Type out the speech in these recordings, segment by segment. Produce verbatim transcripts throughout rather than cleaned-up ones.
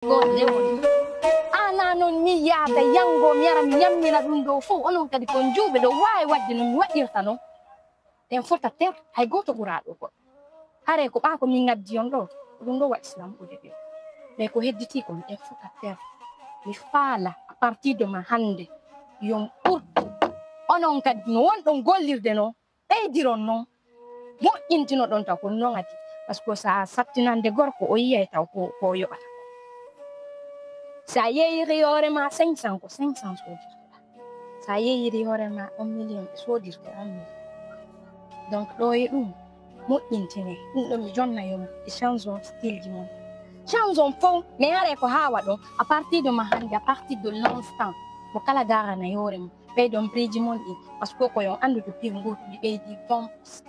Goonde woni. Ana noon mi yaada yanngo mi yara mi yammina ɗum ɗo fof onon kadi ko njuuɓe ɗo waawi waɗde no mi waɗirta noon. En fota ter hay gooto ɓuraaɗo goɗɗo. Haray ko ɓaa ko min ngaddi on ɗo ko ɗum ɗo waɗi islam ɓurde ɓe. Mais ko hedditi kon en fota ter mi faala à partir de ma hannde yon ɓurtu onon kadi no wonɗon gollirde noon. Ɓeydiron noon moƴƴintinoɗon taw ko noon adi par ce que so a sattinande gorko o yiyay taw ko ko yoɓata so a yeeyiri hoore ma cinq cent ko cinq cent sodirtoɗa so a yeeyiri hoore ma un million ɓe sodirte un million donc ɗo e ɗum moƴƴintine ɗum ɗo mi jonna yo e change on style ji mon change on fof mais haray ko haa waɗo à partir de ma hannde à partir de l'instant mo kala darana e hoore mum Ɓeydon prix ji mon ɗi parce que ko yo anndude prix gooto ɗi ɓeydi vingt pour cent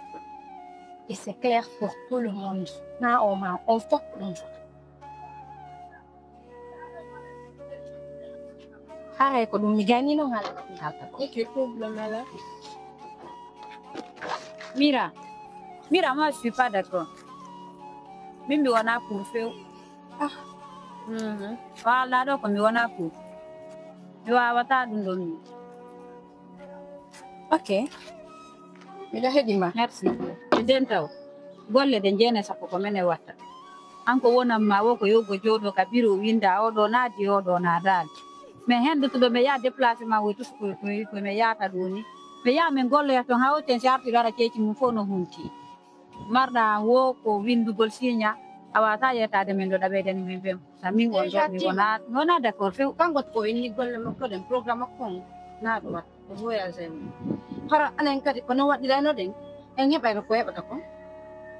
et c'est clair pour tout le monde na o ma on fof ko ɗum fota haray ko ɗum mi gaynino ngal ngalta ko ok problème ala mira mira moi je suis pas d'accord min mi wona pour few Ah. Mhm. Ko haalɗaa ɗoo ko mi wonaa pour. Mi waawataa ɗum ɗoon min. Ok. Miɗo heɗi ma. Merci. E nden taw. Golle ɗe njeene sappo ko menen watta. An ko wonan ma woo ko yowgo jooɗoo ka biro winnda oo ɗoo naadi oo ɗoo naadaali. Mais henndutuɗo mi yaha déplacement woy tus ko ko mi yahata ɗoo ni. Mi yaha min golloya toon hawten si artii ɗo ara ceeci mum fof no huntii. Marɗa an woo ko winndugol siiña a waawataa yettaade min ɗo ɗaɓeydani min bem sa min on ɗo mi wonaa mi wonaa d'accord few kanko ko inni golle makko ɗen programme makko on naa ɗum waɗa ko voyage en hara anen kadi kono waɗirayno ɗen en heɓayno ko heɓata kon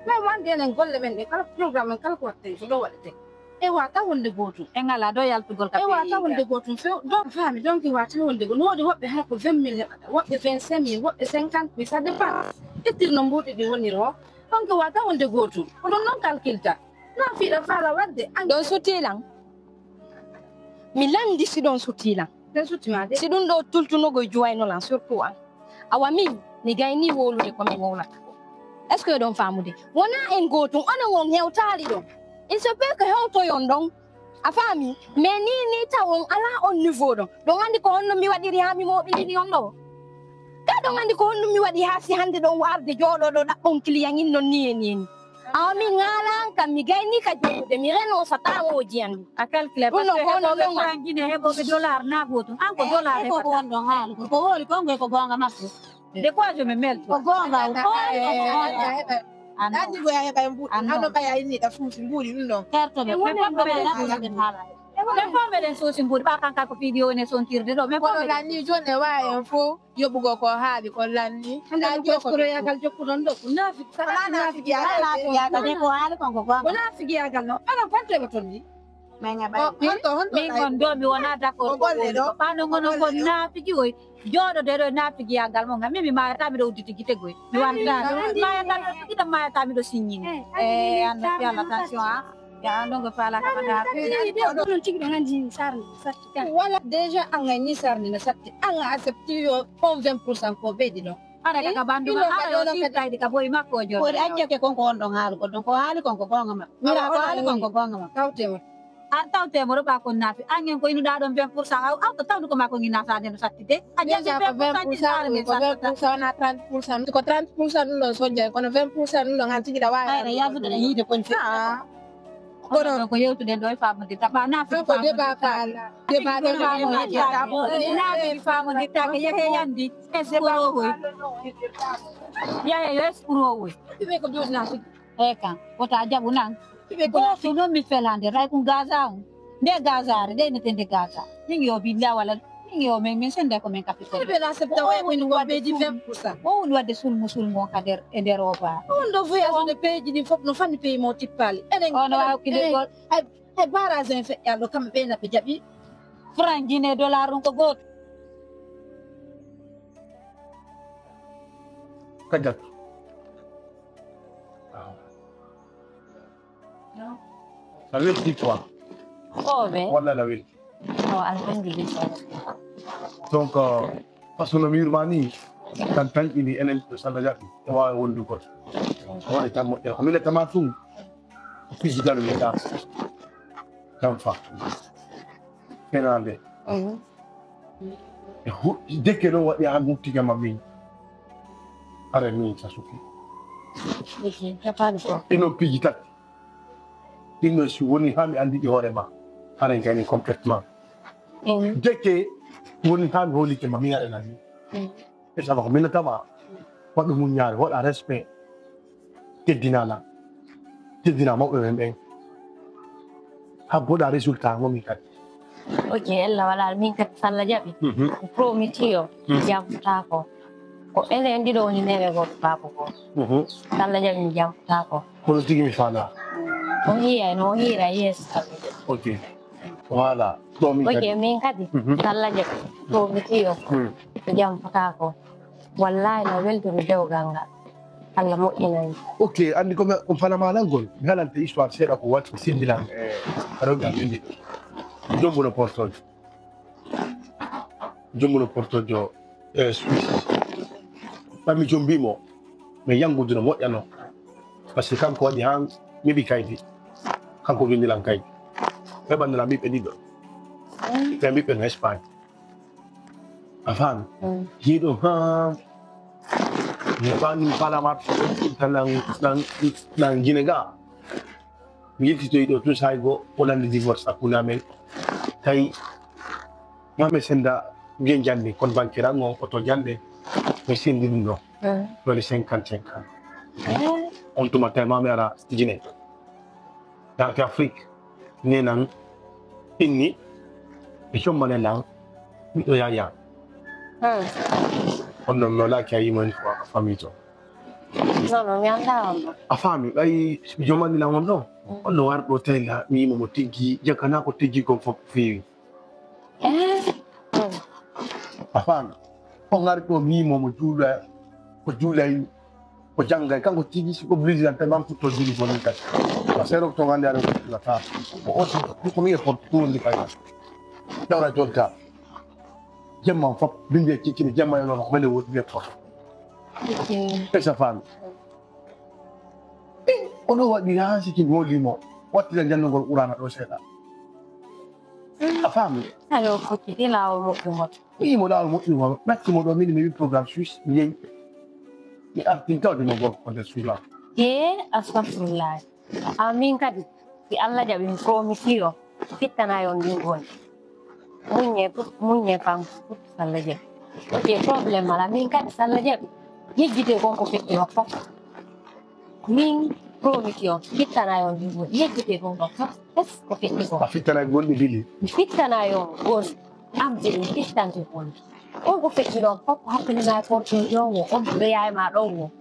mais wonde enen golle men ɗen kala programme en kala ko waɗten ko ɗo waɗeten E wata wonde gotum. En ala do yaltugol ka E wata wonde gotum few. Donc fami donc e wata wonde gotum. Wodi wobbe ha ko vingt mille hebata, wobbe vingt-cinq mille, wobbe cinquante mille, ça dépend. Ittir no mbudi di woni ro. Donc e wata wonde gotum. Ko don non calculta. Na fi da fala wadde. Don sutilan. Mi landi si don sutilan. Si ɗum ɗo tultunogol juwaynoo lan surtout an awa min mi gayni wowlude ko mi wowlata est ce que ɗon famude wona en gotum onon on hewtali ɗon il se peut que hewtoyon ɗon a faami mais ni ni taw on ala on niveau ɗon ɗon andi ko honno mi waɗiri ha mi moɓilini on ɗo ka ɗon andi ko honno mi waɗi ha si hande ɗon warde joɗoɗo ɗaɓɓon client in non ni e ni e ni Awa min ŋaalaan kam mi gayni ka jooɗude mi reno sa taaŋooji an. A calcule parce que heɓooɓe franc Guinée heɓooɓe dollar na gootum an ko dollar heɓata. Ko wonɗon haali ko ko hooli kongoy ko goonga makko. De quoi je me mêle toi. Ko goonga o hooli ko goonga. Anndi ko a heɓa e mbuuɗi hano ɓay a inni ɗa fuusi mbuuɗi ɗum ɗon. Kertoɓe ɓe fof ɓe ɓe fof meɗen suusi mbuuɗi ɓa kanka ko piiji woni e sontirde ɗo mais fof meɗen. Kono lanni jooni e wawi en fof. Yoɓugol ko haali ko lanni. Hannde ko koyroyagal jokkuɗon ɗo ko naafiki sala naafiki yagal de ko haali kon ko gonga. Ko naafiki yagal no ala fanto e ton ni. Min kon do mi wona d'accord ko golle ɗo. Ɓano gono ko naafiki oy jooɗo de ɗo naafiki yagal mo ngam min mi mayata miɗo udditi gite goy mi warta mayata miɗo signini e an no fi Allah attention a Ya an ɗon ko faalaka ko ndaar. Ɗon tigi ɗon anndi sarni satti kan. Wala déjà an ay ni sarni na satti an a accepti yo on vingt pour cent ko ɓeydi ɗon. Ara ka bandu ma ara yo sirtaydi ka boy makko o jooɗo. Ko acceke kon ko on ɗon haali ko ɗon ko haali kon ko gonga ma. Mira ko haali kon ko gonga ma. Tawte mo. Ar tawte mo ɗo ɓa kon nafi an en ko inuɗa ɗon vingt pour cent aw aw to tawdu ko ma ko ngina sa den satti de. A jaggi vingt pour cent ko vingt pour cent na trente pour cent ko trente pour cent ɗum ɗon sojja kono vingt pour cent ɗum ɗon an tigi ɗa wawi. Ayre yafude yiide kon fe. Kono ko yewtuɗen ɗo e famodirta ɓa nafi ko débat ka Allah débat ɗo nafi famodirtake yehe yandi escrowoy yehe yo escrowoy ɓe ko jodna tigi e kan wota jaɓu nan goto noon mi felande ray ko gaza on nde gazare nde nete nde gaza min yo billa walla Yo, min min sende ko min kafi ko. Ɓe na septa o e min waɗde dix vingt pour cent. O woni waɗde sulmu sulmu on ka nder e nder o ba. On ɗo voyage no peeji ɗin fof no fanni pays mo tippali. Enen ono wawi kilirgol. Ay ay barrage en feƴƴal ɗo kamɓe ɓe na ɓe jaɓi. Franc Guinée dollar ɗum ko gooto. Kajat. A welti quoi. Ko ɓe. Walla na welti. Oh, alhamdulillah. Donc, parce que no wiirma ni tan tan ini enen to salla jaɓi e wawi wondugol woni tan moƴƴere ko mine tama tum pisigal mi ta Kam fa. Fenaande. Mhm. E hu-, dekke ɗo waɗi haa huttike ma min. Are min sa suki. Ino piiji tati. Ɗin ɗon si woni haa mi anndi ɗi hoore ma. Haren kayni complètement. Mhm. Dekke woni haa mi hoolike ma min aɗa nani. Mhm. E sabu ko min notama, waɗu muññaare, waɗa respect, teddina lan, teddina mawɓe men ɓen. Habboɗa résultat ngo min kadi. Ok, ella wala min kadi, so Allah jaɓi. Mhm. Mi promiti yo, mhm, jam fotaako. Ko enen ɗiɗo woni neene gooto, baaba gooto. Mhm. So Allah jaɓi, mi jam fotaako. Kono tigi mi faala. O hiira, no o hiira yeeso. Ok. Voilà. Ɗo min kadi. Ok, min kadi. Mhm. So Allah jaɓi. Promiti yo. Mhm. Ko jam fotaako. Wallahi, no weltori dewgal ngal. Allah moƴƴinani. Ok, anndi ko mi, ko fanama lan ngol. Mi halante histoire seeɗa ko watti ko senndilan e rewɓe am ɓe ɗiɗo. Jombuno portojo. Jombuno portojo e Suisse. Ɓay mi jombi mo. Mi yanguduno moƴƴano. Parce que kanko waɗi han mi ɓi kaydi. Kanko windilan kaydi. Ɓe ɓanndilan ɓiɓɓe ɗiɗo. Ɓe ɓiɓɓe no Espagne. A faami? Mm. Jiiɗo, haa, mi faami, mi faalama, nan, nan, nan Gine ga. Mi yiltitoyi ɗo, tun saa'i go, o landi divorce hakkunde amen. Tawi, ma mi senda, mbiyen jande, kon banque ran on, ko to jande, mi sendi ɗum ɗo. Mm. Woni cinquante, cinquante. Mm. On tuma tawi ma mi ara Gine. Dans Afrique, nenan, inni, e jommane lan, miɗo yaya. Hmm. On non, mi wala ki a yimo ni ko a famille to. Non, non, mi anda on ɗo. A faami, ɓay jommane lan on ɗo. Hmm. On no war ɗo tawi la, mi yimo mo tiggi, jakana ko tiggi kon fof feewi. Eh. Hmm. A faami. On ngari ɗo mi yimo mo juula, ko juulay, ko janngay, kanko tigi si obligé tan, tan man futto juuli ko ni kadi. Parce que rokto ngande aɗa ko la ta. Ko osi, ko mi e porte ko ndi kay. Dawra jolta. Jemma fop, bimbi e ciccini, jemma e non, ko mele wodi e porte. Ok. E sa fami. Eh, ono waɗi haa sikin woli mo. Wattida janngugol Qur'aana ɗo seeɗa. A faami? Ayo, foti ɗi laawol moƴƴungol. Wi mo laawol moƴƴungol. Natti mo ɗo, min mi wi programme Suisse, mi yehi. Mi artin taw de mo gorko ko nder suudu am. Ee, astafirullah. Amin kadi, si Allah jaɓi, mi promiti yo, fittana yo ndin goni. Muññe, muññe kanko, Allah jaɓi. Ok, problème ala, min kadi, so Allah jaɓi, yejjite kon ko feƴƴi o fof. Min promiti on, fittana yo ndin goni. Yejjite kon ko fof, fof ko feƴƴi kon. A fittana gonɗi bili? Mi fittana yo gon, am bili, mi fittante gon. On ko feƴƴi ɗon fof, ko hakkunde ma e porto ɗon o, on ko ɓeya e ma ɗon o.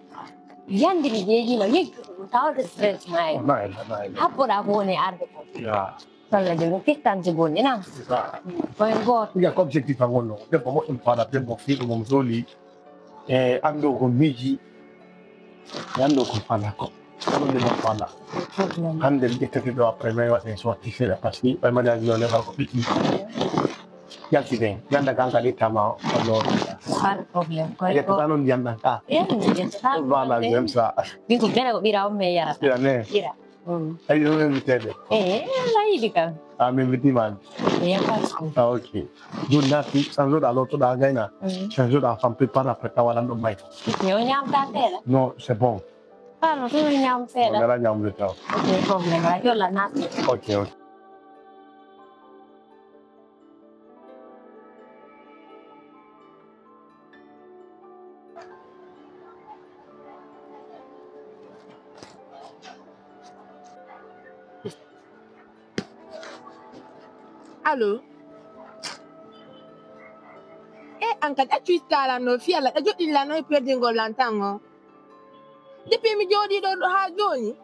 Yandi mi jeejima, yejjude ɗum, tawde stress ma e. Wallahi, wallahi. Habboɗa ko woni arde ko. Ya. Walla de, mi fittante gon, inan. Ya. Ko en gooto. Ya, ko objectif am wonno. Debbo moƴƴo faala, debbo fiiɗo mo soli. E anndo ko miiji, e anndo ko faala ko. Ɗum de ɗum faala. Hannde mi ƴettete ɗo après, mais waɗe sorti seeɗa, parce que ɓay mariage noon e ko ɓiɗɗi. Yaltiden, ganda kan kadi tama, ko ɗo. Pas de problème, koy ko. Ƴettata noon ndiyam ɗam ka. Eh, mi ƴettata. Voilà, j'aime ça. Min ko bere ko ɓira on, mi yara. Ɓira ne? Ɓira. Mm. Ayi, ɗum invité de. Eh, la yiɗi kam. Ah, mi invité ma. Eh, pas de problème. Ah, ok. Jooni naati, sanzoɗa, lottoɗa, gayna. Mm. Sanzoɗa, fam prépare, après, tawa lan ɗo may. Ok, o ñaamta seeɗa? Non, c'est bon. Pardon, ɗum o ñaam seeɗa? On ala ñaamde taw. Ok, problème, a jolla naati. Ok, ok. Allo. E an kadi accu ittalanno fiyalla ɗa joɗɗinlanno e perdingol lantango. Depuis mi jooɗii ɗo haa jooni,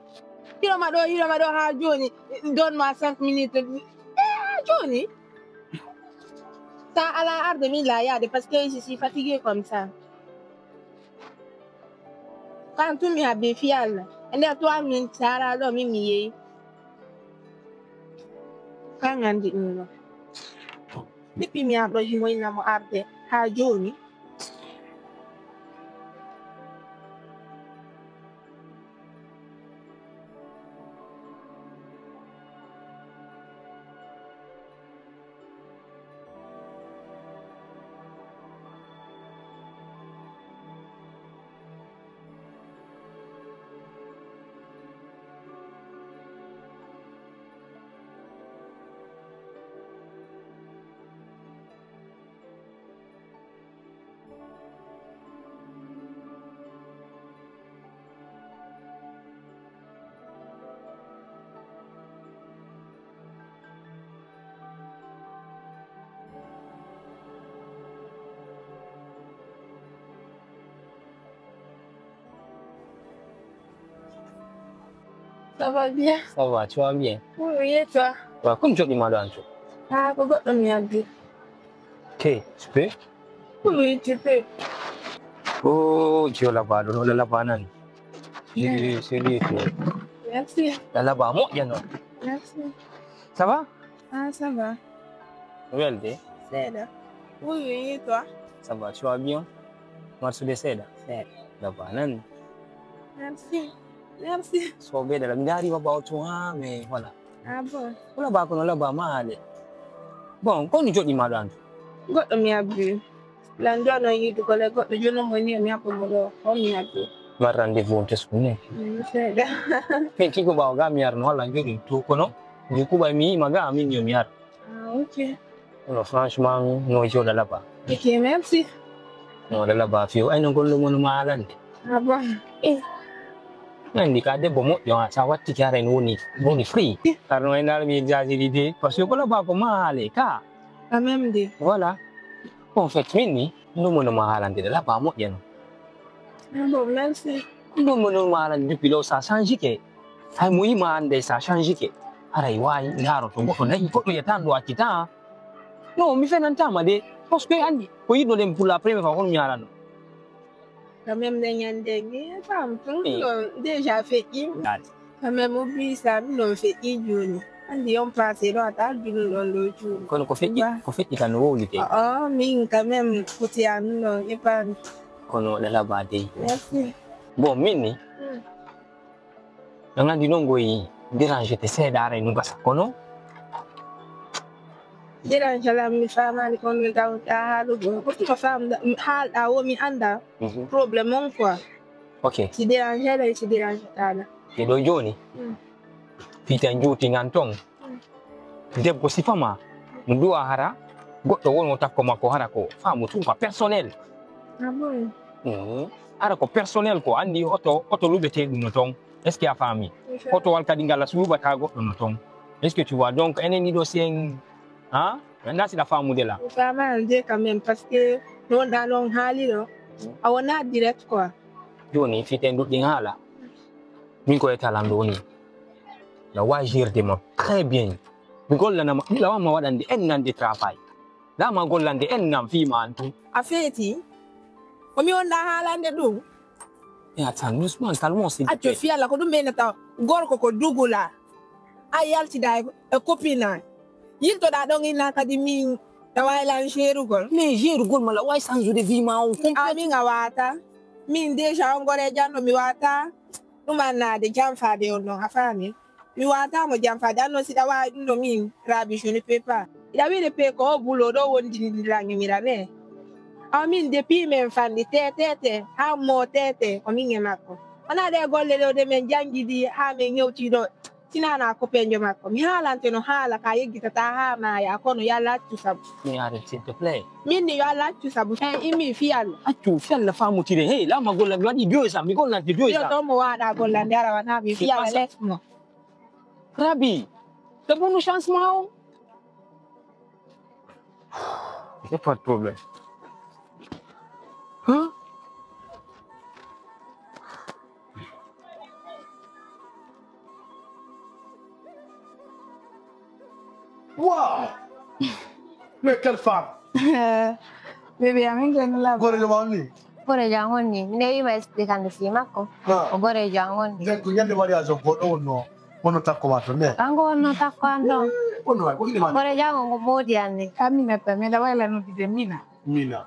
hiroma ɗo, hiroma ɗo haa jooni, donne-moi cinq minutes. Eh, haa jooni? Tan alaa arde, min laa yaade, parce que je suis fatiguée comme ça. Kan tun mi habbii fii Allah. E nder trois minutes, sara ɗo, min mi yehi. Kan anndi ɗum ɗo. Depuis mi arɗo himoyna mo arde haa jooni. Ça va bien? Ça va, tu vas bien? Oui, oui, et toi? Wa, comme joɗɗi ma ɗo an to. Ah, ko goɗɗo mi addi. Te, tu peux? Oui, oui, tu peux. Oh, Dieu là-bas, ɗo, ɗo, là-bas, nan. Je, je, je, je. Merci. Là, là-bas, moƴƴa non. Merci. Ça va? Ah, ça va. Welde? Seeɗa. Oui, oui, et toi? Ça va, tu vas bien? Marsude seeɗa? Seeɗa. Là-bas, nan. Merci. Merci. So ɓe dala, mi ndaari baba o to, ha, mais voilà. Ah bon? Wala ba kono là-bas, ma haale. Bon, ko ni joɗɗi ma ɗo an to? Goɗɗo mi abbi. Lan ɗo no yiɗugol e goɗɗo jono mo ni mi abbo mo ɗo. On mi abbi. Ma rendez-vous on tesku ne? Mm, seeɗa. Fen kigo ɓaawo ga mi arno walla joɗi to kono. Ni kuɓa mi yi'ima ga min yo mi ar. Ah, ok. Non, franchement, no joɗa là-bas. Ok, merci. No, là-bas fiyo. Ay, no gollo mon ma haalande. Ah bon? Eh. Nandi ka debbo moƴƴo, ha, sa watti ki haray no woni, woni free. Kar no ay nar mi exagéré de. Parce que ko là-bas ko ma haale ka. Quand même de. Voilà. En fait, min ni, no mo no ma haalande de là-bas moƴƴa no. Ah bon, merci. No mo no ma haalande depuis lors, ça change ke. Hay mo yima ande ça change ke. Haray wayi ndaro to goɗɗo nayi goɗɗo yetan ɗo accita. Non, mi fenantama de. Parce que andi, ko yiɗno ɗen pour la première fois, kono mi haalano. Quand même, nde ñande, mi femme, tout, eh, non, déjà feƴƴi. Dale. Quand même, oublie ça, mi non feƴƴi joni. Andi on passé ɗo, ata binu ɗon ɗo joni. Kono ko feƴƴi, ba, ko feƴƴi kan no wowlite. Oh, oh, min quand même, kuti an non, épargne. Kono ɗa laba dey. Merci. Bon, min ni, hmm. Ɗon anndi noon ngoy dérange te seeɗa aray no gasa kono. Dérange lam mi faamaani kono mi tawta haalugo. Ko tuma faamda haalɗa wo mi annda. Mhm. Problème on quoi. Ok. Si dérange la si dérange tala. Te ɗo jooni. Mm. Fita njuuti ngan ton. Mm. Debbo sifa ma no du'a hara goɗɗo won o takko makko hara ko faamu tun quoi personnel. Ah bon? Mhm. Hara ko personnel ko anndi oto oto luɓete ɗum no ton. Est-ce que a faami? Hoto wal kadi ngala suuɓata goɗɗo no ton. Est-ce que tu vois? Donc enen ɗiɗo si en ha maintenant si ɗa faamude la. Mi faamaani de quand même parce que no wonɗa noon haali ɗo a wona direct quoi. Jooni fiten duɗɗin haala. Min ko e talan ɗo ni. La wa gérde ma très bien. Mi gollanama mi lawama waɗande en nande travail. Lama gollande en nam fima an tun. A feeti? Ko mi wonɗa haalande ɗum? E attends, doucement, calmons, s'il te plaît. Accu fiyalla ko ɗum ɓeynata gorko ko dugula. A yaltida e copine an. Yiltoɗa ɗon inna kadi min tawa elan jerugol. Mais jerugol mala way sansude vie ma on complète. A min a wata. Min déjà on gore janɗo mi wata. Ɗum annade janfade on ɗon a faami. Mi wata mo janfade an non si ɗa wawi ɗum ɗo min rabi je ne peux pas. Ɗa wiɗe pe ko o bulo ɗo wondindirange mira ne. Aw min depuis min fanɗi tetete ha mo tete ko min e makko. Wona ɗe golle ɗo de min jangidi ha min yewti ɗo. Sinana ko penjo makko mi haalante no haala ka yeggitata ha maya kono yo Allah accu sabu. Mi arrête s'il te plaît. Min ni yo Allah accu sabu. Hey imi fiyalla. Accu fiyalla famutire hey lama golla mi waɗi deux ans mi gollante deux ans. Yo ɗo mo waɗa gollande ara wana mi fiyalla les mo. Rabi, da bonu chance ma o. Y a pas de problème. Hein? Wow! Mais quelle femme! Bébé, amin gani la. Gore jama ni. Gore jangon ni. Ne yi ma expliquer de fi makko. O gore jangon ni. Ko yande mariage ko do no. Wono takko ma to ne. Kanko wono takko an ɗon. Wono ay ko ine ma. Kore jango ngo moodi an ni. Aminata mi ɗa wayla noddude Mina. Mina.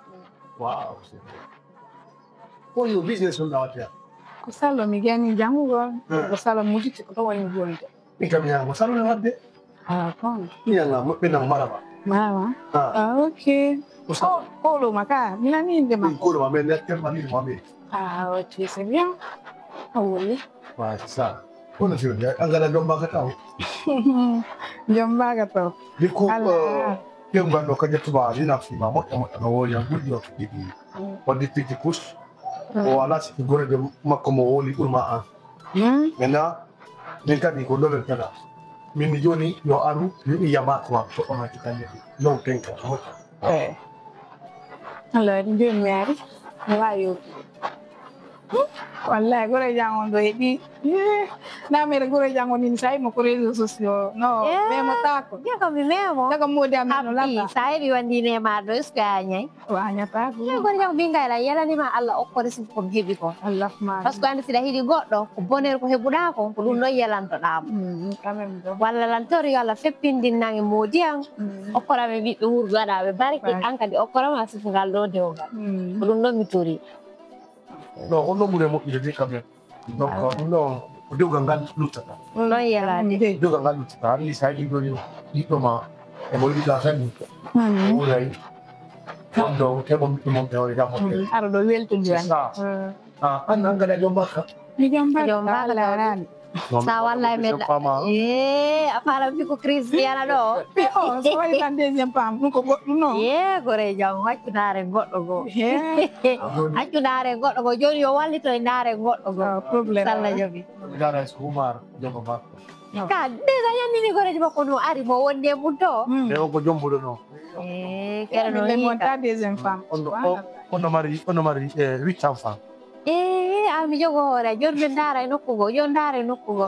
Wow. Ko yo business on ɗa waɗde. Ko sallo mi gani jangugol. Ko sallo mujiti ko to woni bonde. Mi kam ya ko sallo ne waɗde. Ah kon. Mi yanga mo be na maraba. Maraba. Ah ok. Ko sallo. Ko lo maka mina ni inde ma. Ko lo ma men ne terma ni ma be. Ah ok c'est bien. Ah oui. Ouais c'est ça. Kono si woni an ngala jombaka taw. Jombaka taw. Di ko ken banno ka jettuba ni na fima moƴƴa moƴƴa no woni an guddi o fiti. Wadde fiti kus. O wala si gore de makko mo woli ɓurma an. Maintenant min kadi ko dolen kala. Min ni joni yo aru yo iyama ko am to on kadi. Yo tenka. Eh. Alors, jooni mi ari mi wawi yewtude. Wallahi, goro e jang on ɗo heɓi. Eh, na mere goro e jang on in sai mo ko réseaux sociaux. No, eh, memo tako. Je ko mi memo. Daga modi am no lata. Sa heɓi wandi ne ma ɗo iska anyai. Wa anyata ko. Je goro jang binga la yela ni ma Allah okkore sin ko heɓi ko. Allah ma. Parce que andi sida hiɗi goɗɗo ko bonheur ko heɓuɗa ko ko ɗum ɗo yelantoɗa mo. Mm, quand même ɗo. Walla lan tori yo Allah feppindin nange modi am. Mm. Okkora ɓe ɓiɓɓe wurɓe waɗaɓe barke an kadi okkora ma sifngal ɗo dewgal. Mm. Ko ɗum ɗo mi tori. Non, on ɗon ɓuri e moƴƴude de quand même. Donc ɗum ɗon ko dewgal ngal luttata. Ɗum ɗon yelaade. Dewgal ngal luttata. Anndi so a yiɗi ɗon ɓiɗɗo ma emo yiɗi ka tan. Wuray. Ɗum ɗon te mon ɓiɗɗo mon ɓe hoore jam. Ara ɗo weltondira. C'est ça. Ah, an an kadi a jombaka. Mi jombaka. Jombaka. Sa wallay meɗa e a faala mi ko Christiana ɗo. O so waɗi tan deuxième femme ɗum ko goɗɗum non. Ye gore jam haccu ndaare goɗɗo goo. Haccu ndaare goɗɗo goo joni yo wallito e ndaare goɗɗo goo. Salla jogi. Dara so Umar jogo makko. Ka déjà yannini goreji makko no ari mo wonde mum to. E o ko jombuɗo non. E kala no yiika. Deuxième femme. Ono mari ono mari huit enfants. Ee, aan mi jogoo hoore, jooni min ndaara e nokku goo, jooni ndaara e nokku goo.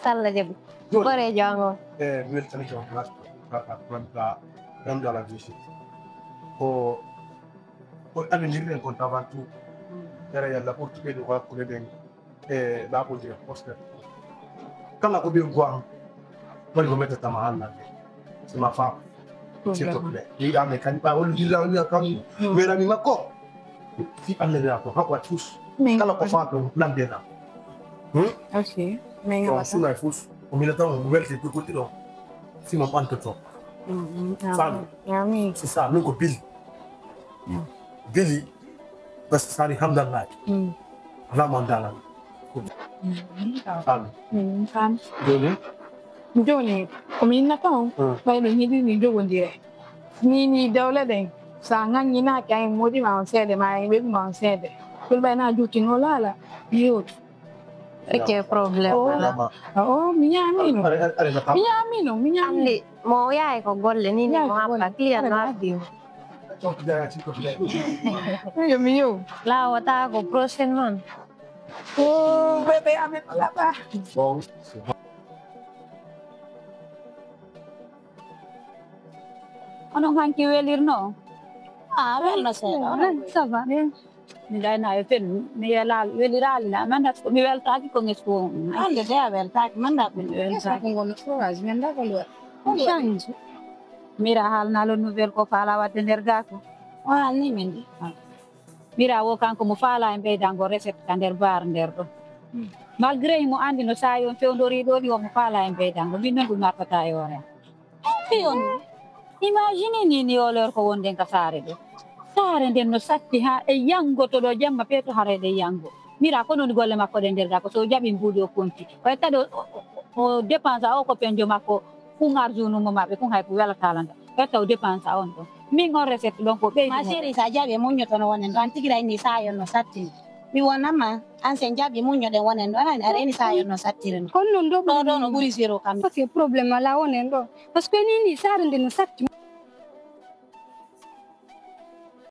Salla jaɓi. Goreejo an on. E mi weltanike on place ko ɗamɗo ala visite. Ko ko ɗaminirɗen kon avant tout. Yara yalla ɓurtuɓe ɗum hakkunde ɗen e laaɓude e poste. Kala ko ɓe go'an woni ko mettatama Allah. C'est ma femme. S'il te plaît. Yiɗa mais kan ɓa woni dilla woni kan. Werami makko. Si Allah wiya ko hakko waɗi fus. Kala ko faɗo nande na. Hmm? Ok. Mais on suna fus. O mina taw mo welti ko goɗɗi ɗo. Si mo ɓantoto. Fami. Amin. C'est ça, min ko bili. Bili. Parce que sani hamdallah. Ala man dalan. Fami. Fami. Joni. Joni ko mi innata on ɓayno yiɗi ni jogondire. Ni ni dawle ɗen sa ŋaññinaaki ay moodi ma on seede ma ay ɓeɓi ma on seede. Ɗum ɓay na juuti no laala yewtu. Ok, problème wala. O mi ñaamino. Mi ñaamino mi ñaamino. Mo yaay ko golle ni ni mo happa client no habbi mo. Yo mi yow. Lawata ko prochainement. Oh bébé amen laba. Bon. Onon hanki welirno? Ah, welno seeɗa. Ça va. Mi gayna e fen mi yelal welirali la manda ko mi weltaki ko ngesu. Ande de a weltaki manda ko mi weltaki. Ko ngono courage men da ko lo. Change. Mira haalnalo nouvelle ko faala wadde nder gako. Wa ni men di. Mira wo kanko mo faala e ɓeydango recette ka nder baar nder ɗo. Malgré himo andi no saayi on fewndori ɗo ni womo faala e ɓeydango min noon ɗum nattata e hoore am. Fi on imagine ni ni olor ko wonden ka saare ɗo. Saare nden no satti ha e yango to ɗo jamma peeto hara eɗen yango. Mira ko noon golle makko ɗe nder ga ko so jaɓi mbuuɗi o konti o etta ɗo o dépense o ko penjo makko. Kun arjunu mo maɓɓe kun hay ko welatala nda ɓe taw dépense on ɗon. Min on recette ɗon ko ɓeydi ma chérie sa jaɓi e muññotono wonen ɗo an tigi rayni sa yon no sattini. Mi wonama an sen jaɓi muññoɗen wonen ɗo anani aɗa eni sa yon no sattiri no. Kono non ɗo ɗo ɗo no ɓuri zéro kam. Parce que problème ala wonen ɗo. Parce que ni ni sare nde no satti.